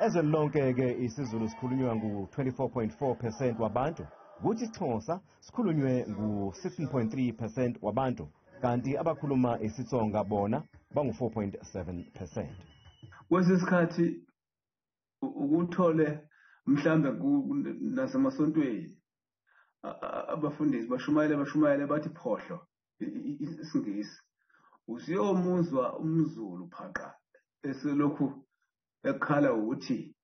Ezweni lonke-ke isiZulu sikhulunywa ngu-24.4% wabantu, kuthi isiXhosa sikhulunywe ngu-16.3% wabantu, kanti abakhuluma isiTsonga bona bangu-4.7%. Kwesinye isikhathi ukuthole mhlambe nasemasontweni abafundisi bashumayele bathi phohlo isiNgisi, usiyomuzwa umZulu phaqa eselokhu ekhala ukuthi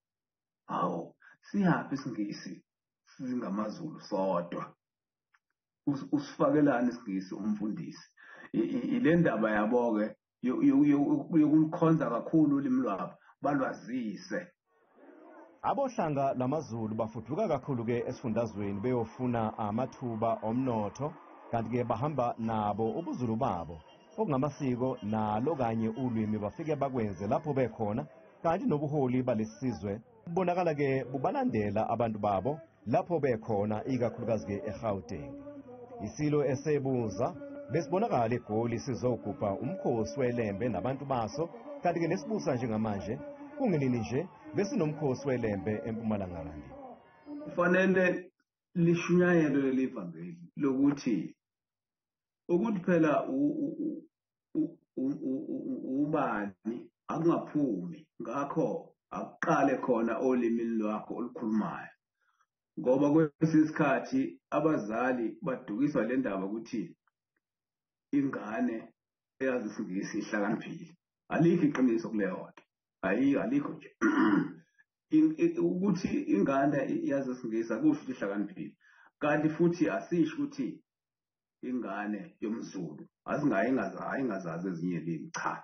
hawu, siyaphi isiNgisi singamaZulu sodwa, usifakelani isiNgisi umfundisi? Ile ndaba yabo-ke yokulikhonza kakhulu ulimi lwabo, balwazise. Abohlanga lamaZulu bafuduka kakhulu-ke esifundazweni beyofuna amathuba omnotho, kanti-ke bahamba nabo ubuZulu babo okungamasiko nalo kanye ulwimi bafike bakwenze lapho bekhona, kanti nobuholi balesi sizwe bubonakala-ke bubalandela abantu babo lapho bekhona, ikakhulukazi-ke eGauteng. Isilo esebuza besibonakala eGoli sizogubha umkhosi weLembe nabantu baso, kanti-ke nesibusa njengamanje kungenini nje besinomkhosi weLembe eMpumalanga Randi. Kufanele lishunyayelwe leli vangeli lokuthi ukuthi phela ubani akungaphumi, ngakho akuqale khona olimini lwakho olukhulumayo, ngoba kwesinye isikhathi abazali badukiswa le ndaba ukuthi ingane eyazi isiNgisi ihlakaniphile. Alikho iqiniso kuleyo nto, alikho nje. Ukuthi ingane yazi isiNgisi akusho ukuthi ihlakaniphile, kanti futhi asisho ukuthi ingane yomZulu ayingazazi ezinye ilimi, cha.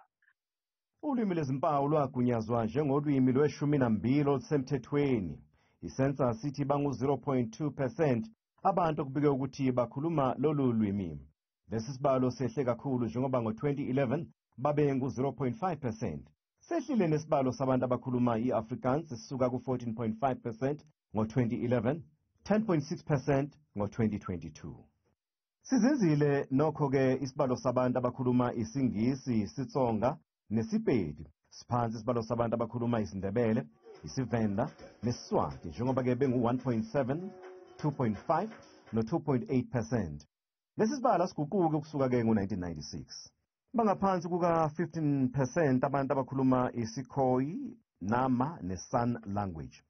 Ulwimi lwezimpawu lwagunyazwa njengolwimi lwe-12 olusemthethweni. I-census ithi bangu-0.2% abantu okubikwe ukuthi bakhuluma lolu lwimi. Lesi sibalo sehle kakhulu njengoba ngo-2011 babe ngu-0.5%. Sehlile nesibalo sabantu abakhuluma i-Afrikaans sisuka ku-14.5% ngo-2011, 10.6% ngo-2022. Sizinzile nokho-ke isibalo sabantu abakhuluma isiNgisi, isiTsonga nesiPedi. Siphansi isibalo sabantu abakhuluma isiNdebele, isiVenda nesiSwati njengoba-ke bengu-1.7, 2.5 no-2.8%. Lesi sibalo asiguquki ukusuka-ke ngo-1996. Bangaphansi kuka-15% abantu abakhuluma isiKhoi, Nama ne-San language.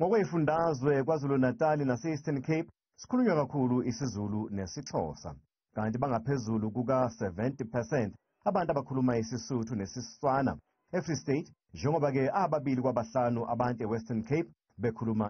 Ngokweyifundazwe KwaZulu-Natal nase-Eastern Cape sikhulunywa kakhulu isiZulu nesiXhosa, kanti bangaphezulu kuka-70% abantu abakhuluma isiSuthu nesiSetswana. eFree State njengoba-ke ababili kwabahlanu abantu eWestern Cape bekhuluma